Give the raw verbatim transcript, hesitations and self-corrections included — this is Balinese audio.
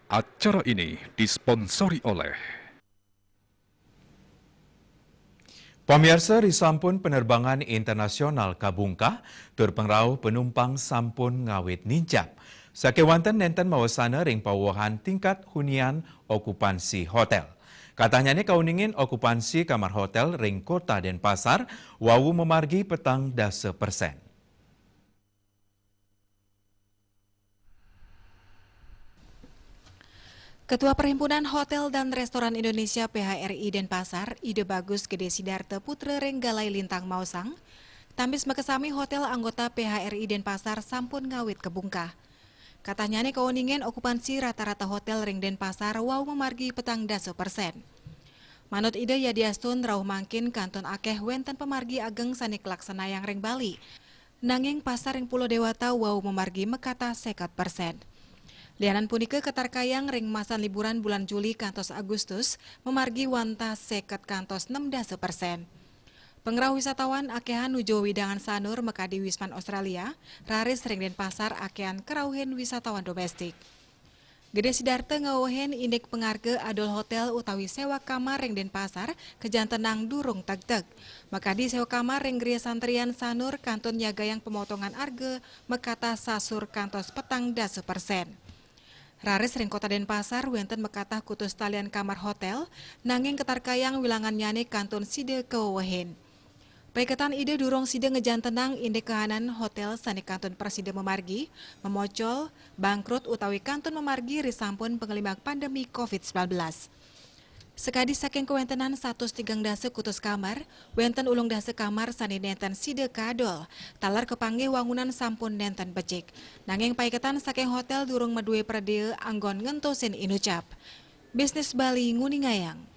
Acara ini disponsori oleh Pamiarsa, ri sampun penerbangan internasional kabungkah, tur pangrauh penumpang sampun ngawit nincap. Sakewanten nenten mawasana ring pawewehan tingkat hunian okupansi hotel. Katahnyane kauningin okupansi kamar hotel ring Kota Denpasar wau mamargi petang dasa persen. Ketua Perhimpunan Hotel dan Restoran Indonesia P H R I Denpasar, Ida Bagus Gede Sidarta Putra ring Galai Lintang maosang, tambis makasami hotel anggota P H R I Denpasar sampun ngawit kabungkah. Katahnyane kauningin okupansi rata-rata hotel ring Denpasar wau mamargi petang dasa persen. Manut Ida, yadiastun rauh mangkin kantun akeh wenten pamargi ageng sane kalaksanayang ring Bali. Nanging pasar ring Pulo Dewata wau mamargi makatah seket persen. Lianan punika katarkayang ring masan liburan bulan Juli kantos Agustus mamargi wantah seket kantos nem dasa persen. Pangrauh wisatawan akehan nuju wewidangan Sanur makadi Wisman Australia, raris ring Denpasar akehan karauhin wisatawan domestik. Gede Sidarta ngawehin indik pangarga adol hotel utawi sewa kamar ring Denpasar kajantenang durung tegteg. Makadi sewa kamar ring Griya Santrian Sanur kantun nyagayang pemotongan arga makatah sasur kantos petang dasa persen. Raris ring Kota Denpasar wenten makatah kutus talian kamar hotel, nanging katarkayang wilangannyane kantun sida kawewehin. Paiketan Ida durung sida ngajantenang indik kahanan hotel sane kantun prasida mamargi, mamocol, bangkrut utawi kantun mamargi risampun panglimbak pandemi covid sembilan belas. Sakadi saking kawentenan satus tigang dasa kutus kamar, wenten ulung dasa kamar sane nenten sida kaadol, taler kapanggih wangunan sampun nenten becik. Nanging paiketan saking hotel durung madue pradea anggon ngentosin inucap. Bisnis Bali nguningayang.